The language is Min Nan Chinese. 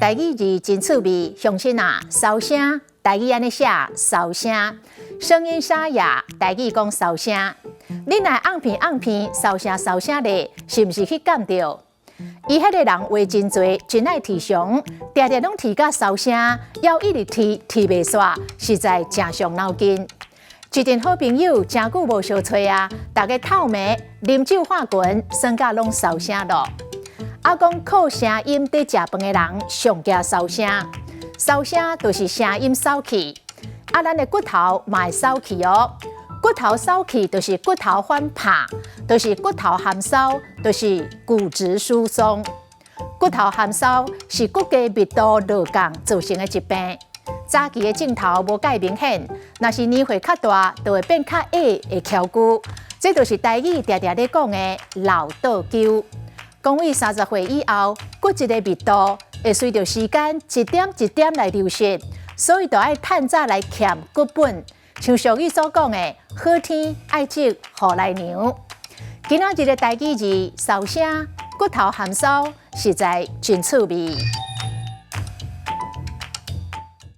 台語字真趣味，鄉親啊，梢聲，台語按呢寫，梢聲，聲音沙啞，台語講梢聲。你若甕鼻甕鼻，梢聲梢聲咧，是毋是去感著？伊彼个人話真濟，真愛提常，定定攏提甲梢聲，猶一直提提袂煞，實在誠傷腦筋。一陣好朋友誠久無相揣啊，逐家透暝啉酒喝拳，耍甲攏梢聲咯。啊，講靠聲音佇食飯的人上驚梢聲，梢聲就是聲音掃去。啊，咱的骨頭嘛會掃去哦。骨頭掃去就是骨頭反拍，就是骨頭含梢，就是骨質疏鬆。骨頭含梢是骨骼密度落降造成的疾病。早期的症頭無蓋明顯，若是年歲較大，就會變較矮，會蹺龜。這就是台語定定咧講的老倒鳩。講為30歲以後，骨質的密度會隨著時間一點一點來流失，所以就愛趁早來儉骨本。像俗語所講的，好天愛積雨來娘。今仔日的台語字，梢聲骨頭含梢，實在真趣味。